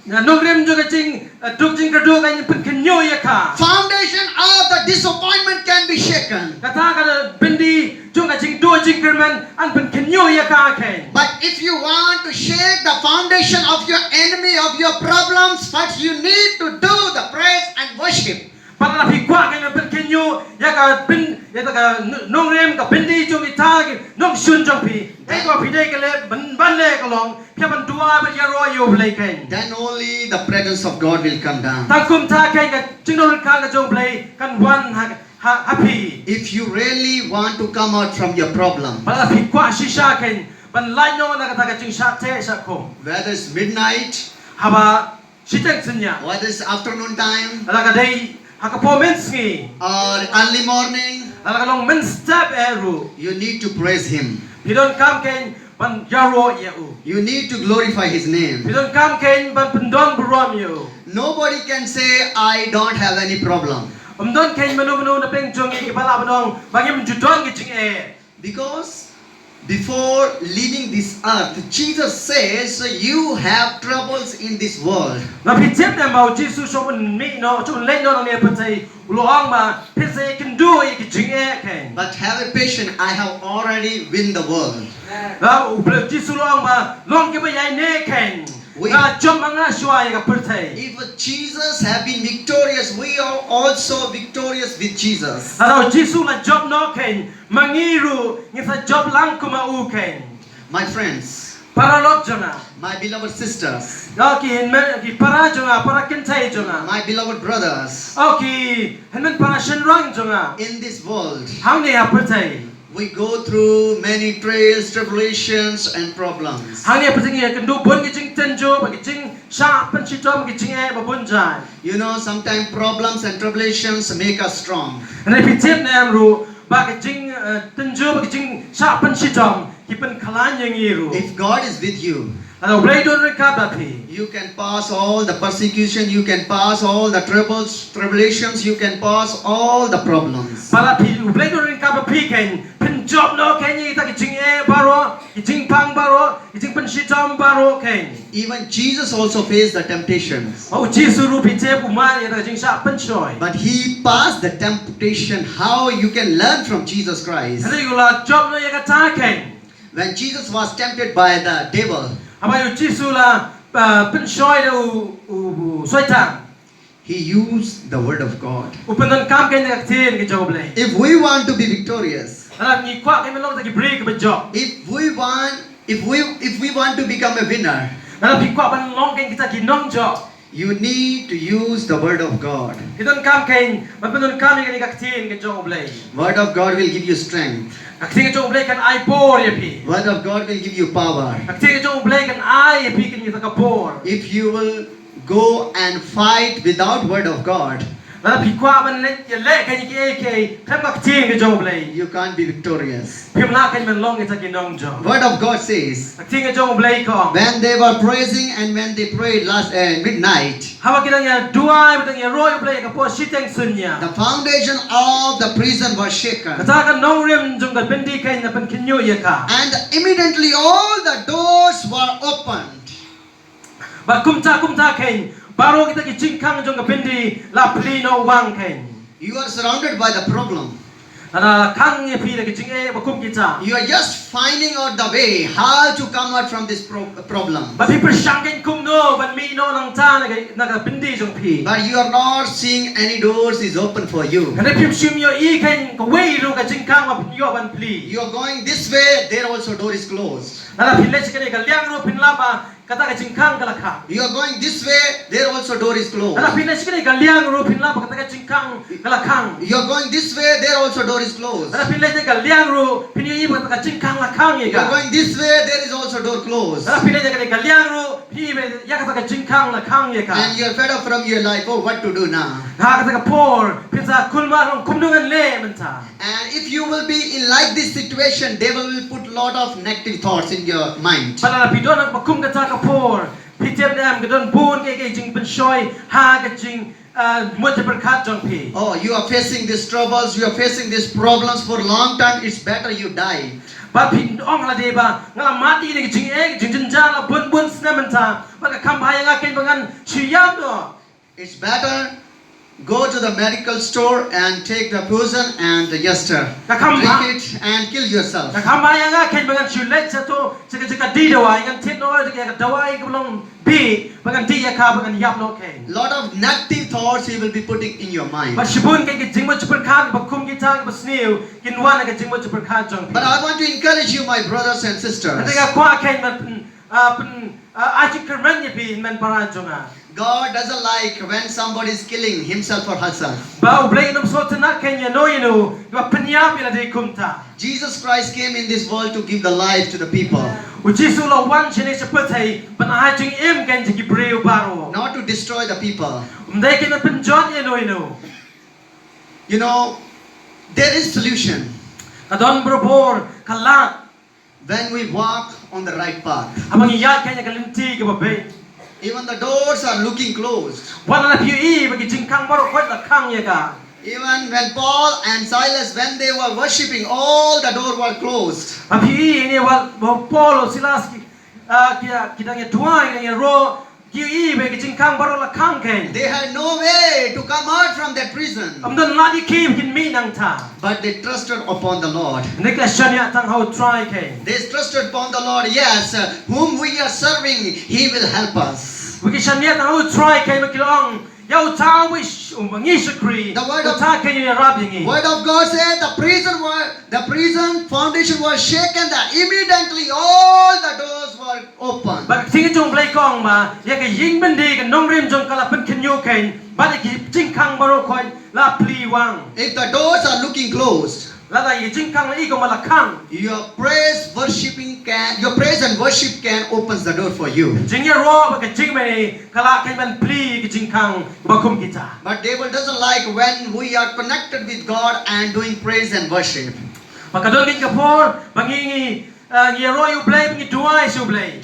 ka nongrim jong ka jing, eh, duk jingkyrduh kan pynkhynñiuh ïa ka. Foundation of the disappointment can be shaken. Kata ka byndi jong ka jingduh jingkyrmen yn pynkhynñiuh ïa ka kein. But if you want to shake the foundation of your enemy, of your problems, first you need to do the praise and worship. Bad lada phi kwah kein ban pynkhynñiuh ïa ka byn, ïa ka n-, nongrim, ka byndi jong kita ki nongshun jong phi, kaei kaba phi dei ban leh, ban, ban leh ka long phi hap ban duwai bad ïaroh ïa U Blei kein. Then only the presence of God will come down. Tang kumta kein ka jingdon ryngkat ka jong U Blei kan wan ha, ha, ha phi. If you really want to come out from your problem, bad lada phi kwah shisha kein ban lait noh na kata ka jingshah teh shah khum, whether it's midnight, haba shiteng synñia, whether it's afternoon time, lada ka dei ha ka por mynsngi, or early morning, lada ka long mynstep eh ruh, you need to praise Him. Phi donkam kein ban ïaroh ïa U. You need to glorify His name. Phi donkam kein ban pyndon burom ïa U. Nobody can say, "I don't have any problem." Ym don kein mano mano na pdeng jong ngi kiba lah ban ong ba ngim ju don ki jingeh. Because before leaving this earth, Jesus says, "You have troubles in this world." Namar phi tip ne em ba U Jisu shuwa un mih noh, shuwa un leit noh na kane ka pyrthei, u la ong ba phin sa ïakynduh ïa ki jingeh kein. But have a patience, I have already win the world. Ba U Blei, U Jisu u la ong ba long kiba ïaineh kein. We, nga la jop ma nga shuwa ïa ka pyrthei. If Jesus have been victorious, we are also victorious with Jesus. Lada U Jisu u la jop noh kein, ma ngi ruh ngin sa jop lang kum ma U kein. My friends, paralok jong nga. My beloved sisters, oh ki hynmen, ki para jong nga, para kynthei jong nga. My beloved brothers, oh ki hynmen para shynrang jong nga. In this world, hangne ha pyrthei, we go through many trials, tribulations, and problems. Hangne ha pyrthei ngi ïakynduh bun ki jingtynjuh bad ki jing shah pynshitom ki jingeh ba bun jait. You know, sometimes problems and tribulations make us strong. Hynrei phi tip ne em ruh ba ki jing uh, tynjuh ba ki jing shah pynshitom ki pynkhlaiñ ïa ngi ruh. If God is with you, lada U Blei don ryngkat bad phi, you can pass all the persecution, you can pass all the troubles, tribulations, you can pass all the problems. Ba lada phi, U Blei don ryngkat bad phi kein, phin jop noh kein ïa kita ki jingeh baroh, ki jingpang baroh, ki jingpynshitom baroh kein. Even Jesus also faced the temptations. Ba u Jisu ruh phi tip u mad ïa kata ka jingshah pynshoi. But he passed the temptation. How you can learn from Jesus Christ? Hynrei u la jop noh ïa kata kein. When Jesus was tempted by the devil, haba u Jisu la uh, pynshoi da u, u, u Soitan, he used the word of God. U pyndonkam kein ïa ka ktien ka jong U Blei. If we want to be victorious, lada ngi kwah kein ban long kita ki briew kiba jop. If we want if we if we want to become a winner, lada ngi kwah ban long kein kita ki nongjop, you need to use the word of God. Ki donkam kein ban pyndonkam ïa kane ka ktien ka jong U Blei. Word of God will give you strength. Ka ktien ka jong U Blei kan ai bor ïa phi. Word of God will give you power. Ka ktien ka jong U Blei kan ai ïa phi kane ka bor. If you will go and fight without word of God, lada phi kwah ban leh ïa leh kane kiei kiei khlem ka ktien ka jong U Blei, you can't be victorious. Phim lah kein ban long kita ki nongjop. Word of God says, ka ktien ka jong U Blei ka ong, when they were praising and when they prayed last uh, midnight, haba ki dang ïa duwai, ba dang ïaroh ïa U Blei ha ka por shiteng sunya, the foundation of the prison was shaken. Kata ka nongrim jong ka byndi kein la pynkhynñiuh ïa ka. And immediately all the doors were opened. Bad kumta kumta kein baroh kita ki jingkhang jong ka byndi la plie noh wang kein. You are surrounded by the problem. Lada la khang ïa phi da ki jingeh ba kum kita. You are just finding out the way how to come out from this pro- problem. Bad phi pyrshang kein kumno ban mih noh nangta na ka, na ka byndi jong phi. But you are not seeing any doors is open for you. Hynrei phim shym ïohi kein kawei ruh ka jingkhang ba phin ïoh ban plie. You are going this way, there also door is closed. Lada phi leit sha kane ka liang ruh phin lap ba kata ka jingkhang ka la khang. You are going this way, there also door is closed. Lada phi leit sha kane ka liang ruh phin lap ba kata ka jingkhang ka la khang. You are going this way, there also door is closed. Lada phi leit sha kane ka liang ruh phin ïohi ba kata ka jingkhang la khang ïa ka. You are going this way, there is also door closed. Lada phi leit sha kane ka liang ruh phin ïohi ba ïa kata ka jingkhang la khang ïa ka. And you are fed up from your life. Oh, what to do now? Ha kata ka por phin sa kulmar long kumno ngan leh mynta. And if you will be in like this situation, devil will put lot of negative thoughts in your mind. Bad lada phi don ha kaba kum kata ka por, phi tip ne em ka don bun ki, ki jingpynshoi ha ka jing, uh, mut jingpyrkhat jong phi. Oh, you are facing these troubles, you are facing these problems for a long time, it's better you die. Bad phi ong lade ba nga la mad ïa kine ki jingeh, ki jingjynjar la bun bun snem mynta, bad ka kham bha ïa nga kein ba ngan shu ïap noh. It's better go to the medical store and take the poison and the yester. Ka kham bha, drink it and kill yourself. Ka kham bha ïa nga kein ba ngan shu leit sha to, sha ka, sha ka dih dawai, ngan thied noh ïa ka dawai kaba long bih, ba ngan dih ïa ka, ba ngan ïap noh kein. Lot of negative thoughts he will be putting in your mind. Bad shibun kein ki jingmut jingpyrkhat ba kum kita kiba sniew kin wan na ka jingmut jingpyrkhat jong phi. But I want to encourage you, my brothers and sisters. Hynrei nga kwah kein ban pyn, ah, pyn, ah, ai jingkyrmen ïa phi hynmen para jong nga. God doesn't like when somebody is killing himself or herself. Ba U Blei un ym sngewtynnat kein ïa no ïa no ba pynïap ïa lade kumta. Jesus Christ came in this world to give the life to the people. U Jisu u la wan shane sha pyrthei ban ai jingim kein sha ki briew baroh. Not to destroy the people. Ym dei kein ban pynjot ïa no ïa no. You know, there is solution. Ka don barabor ka lad. When we walk on the right path, haba ngi ïaid kein ha ka lynti kaba beit, even the doors are looking closed. Wat la phi ïohi ba ki jingkhang baroh khoit la khang ïa ka. Even when Paul and Silas, when they were worshipping, all the doors were closed. Ba phi ïohi ne wat ba Paul, Silas ki, ah, ki, ki dang ïa duwai, ki dang ïaroh, ki ïohi ba ki jingkhang baroh la khang kein. They had no way to come out from that prison. Ym don lad ïa ki ba kin mih nangta. But they trusted upon the Lord. Hynrei ki la shaniah tang ha U Trai kein. They trusted upon the Lord, yes, whom we are serving, he will help us. Ba ki shaniah tang ha U Trai kein, ba ki la ong, ïa uta uba ngi shakri, uta kein u ïarap ïa ngi. Word of God said the prison was, the prison foundation was shaken, that immediately all the doors were open. Bad ka ktien jong U Blei ka ong ba ïa ka ïing byndi, ka nongrim jong ka la pynkhynñiuh kein, bad ïa ki jingkhang baroh khoit la plie wang. If the doors are looking closed, Lada ïa ka jingkhang la i kumba la khang. Your praise worshiping can, your praise and worship can opens the door for you. Jingïaroh bad ka jingmane ka lah kan ban plie ïa ka jingkhang ba kum kita. But devil doesn't like when we are connected with God and doing praise and worship. Ba ka don ka por ba ngi ngi, eh, ngi ïaroh ïa U Blei, ba ngi duwai sha U Blei.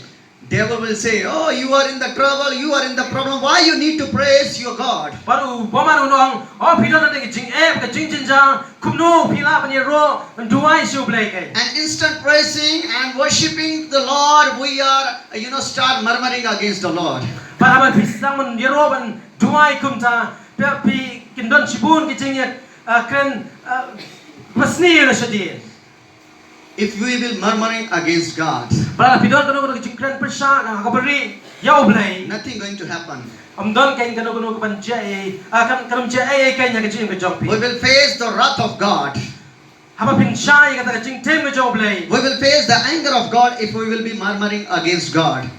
Devil will say, "Oh, you are in the trouble, you are in the problem. Why you need to praise your God?" Bad u bymman un ong, "Oh, phi don ha ka jingeh, ka jingjynjar, kumno phi lah ban ïaroh, ban duwai sha U Blei kein?" And instead praising and worshiping the Lord, we are, you know, start murmuring against the Lord. Bad haba phi sdang ban ïaroh ban duwai kumta, phi, phi kin don shibun ki jingïa, eh, kren, eh, basniew na shadien. If we will murmuring against God, bad lada phi don kano kano ka jingkren pyrshah ha ka bynriew ïa U Blei, nothing going to happen. Ym don kein kano kano ka ban jia ei, ah, kan, kan ym jia ei ei kein ha ka jingim ka jong phi. We will face the wrath of God. Haba phin shah ïa kata ka jingtim ka jong U Blei. We will face the anger of God if we will be murmuring against God.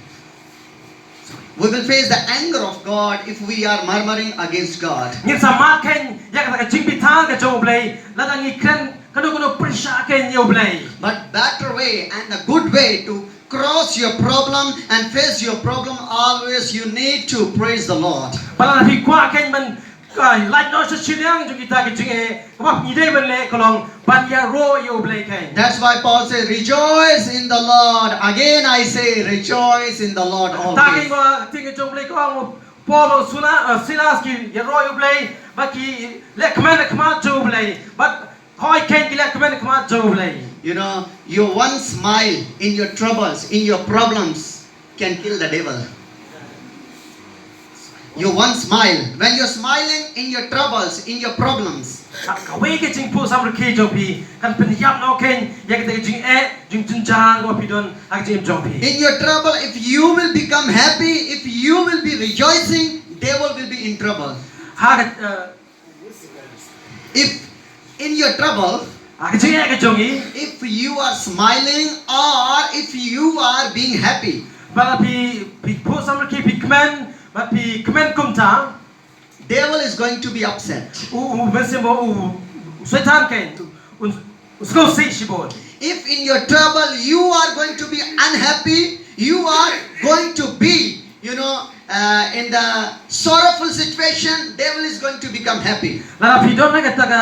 We will face the anger of God if we are murmuring against God. Ngin sa mad kein ïa kata ka jingbitar ka jong U Blei lada ngi kren kano kano pyrshah kein ïa U Blei. But better way and a good way to cross your problem and face your problem, always you need to praise the Lord. Bad lada phi kwah kein ban, ka lait noh sha shiliang jong kita ki jingeh, kaba ngi dei ban leh ka long ban ïaroh ïa U Blei kein. That's why Paul says, "Rejoice in the Lord." Again I say, "Rejoice in the Lord always." Kata kein ba ka ktien ka jong U Blei ka ong, Paul bad Sila-, eh, Silas ki ïaroh ïa U Blei, bad ki leh kmen ha khmat jong U Blei, bad hooid kein ki leh kmen ha khmat jong U Blei. You know, your one smile in your troubles, in your problems, can kill the devil. Your one smile, when you're smiling in your troubles, in your problems, ka, kawei ka jingphuh samrkhie jong phi kan pynïap noh kein ïa kata ka jingeh, jingjynjar kaba phi don ha ka jingim jong phi. In your trouble, if you will become happy, if you will be rejoicing, devil will be in trouble. Ha ka, eh, If in your trouble, ha ka jingeh ka jong ngi, if you are smiling or if you are being happy, bad lada phi, phi phuh samrkhie, phi kmen, bad phi kmen kumta, devil is going to be upset. U, u, mynsiem, u, u Soitan kein un, un sngewsih shibun. If in your trouble you are going to be unhappy, you are going to be, you know, uh, in the sorrowful situation, devil is going to become happy. Lada phi don ha kata ka,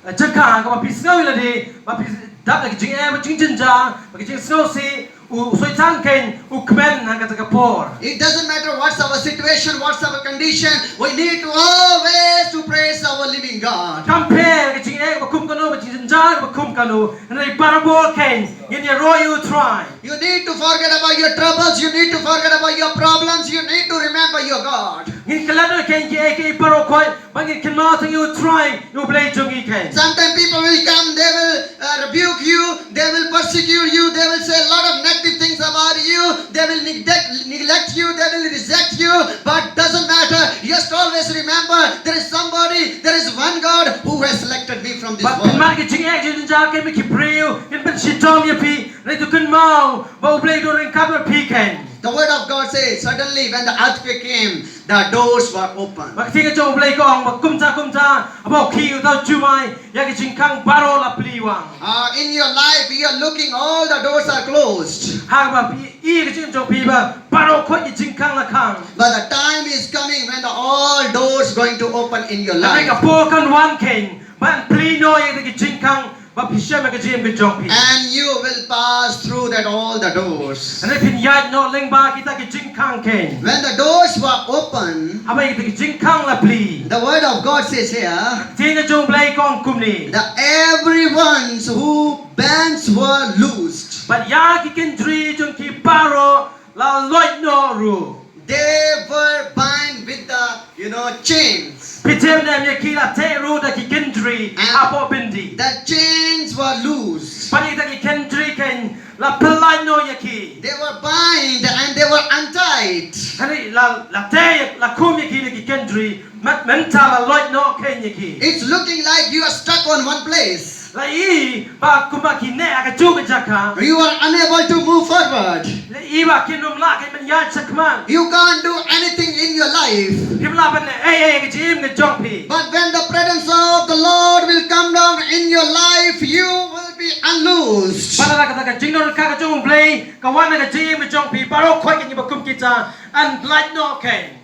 eh, jaka kaba phi sngew ïa lade ba phi dap da ka jingeh, ba jingjynjar, ba ka jingsngewsih, u Soitan kein u kmen ha kata ka por. It doesn't matter what's our situation, what's our condition, we need to always to praise our living God. Kam pher ka jingeh ba kum kano, ba jingjynjar ba kum kano, hynrei barabor kein ngin ïaroh ïa U Trai. You need to forget about your troubles. You need to forget about your problems. You need to remember your God. Ngin klet noh kein kiei kiei baroh khoit, ba ngin kynmaw tang ïa U Trai, ïa U Blei jong ngi kein. Sometimes people will come, they will, uh, rebuke you, they will persecute you, they will say a lot of negative things about you, they will neglect, neglect you, they will reject you, but doesn't matter. Just always remember, there is somebody, there is one God who has selected me from this world. Bad phin mad ka jingeh jingjynjar kein, ma ki briew kin pynshitom ïa phi. Hynrei to kynmaw ba U Blei u don ryngkat bad phi kein. The word of God says, suddenly when the earthquake came, the doors were open. Ba ka ktien ka jong U Blei ka ong ba kumta kumta haba u khih u thaw jumai, ïa ki jingkhang baroh la plie wang. Uh, in your life, you are looking, all the doors are closed. Haba phi i ka jingim jong phi ba baroh khoit ki jingkhang la khang. But the time is coming when the all doors going to open in your life. Hynrei ka por kan wan kein ban plie noh ïa ki jingkhang ba phi shem ha ka jingim ka jong phi. And you will pass through that all the doors. Hynrei phin ïaid noh lyngba kita ki jingkhang kein. When the doors were open, haba kita ki jingkhang la plie, the word of God says here, ka ktien ka jong U Blei ka ong kumne, that everyone who bands were loosed. Bad ïa ki kynjri jong ki baroh la loit noh ruh. They were bind with the, you know, chains. Phi tip ne em, ïa ki la teh ruh da ki kynjri hapoh byndi. The chains were loose. Bad ïa kita ki kynjri kein la pyllait noh ïa ki. They were bind and they were untied. Hynrei la, la teh, la khum ïa ki da ki kynjri, bad mynta la loit noh kein ïa ki. It's looking like you are stuck on one place. La i ba kumba ki neh ha kajuh ka jaka. You are unable to move forward. La i ba kim lah ban ïaid shakhmat. You can't do anything in your life. Phim lah ban leh ei ei ha ka jingim ka jong phi. But when the presence of the Lord will come down in your life, you Kata ka jingnang ka jong U Blei ka wan na ka jingim ka jong phi baroh khoit ka ngi ba kum kita, an lait noh kein.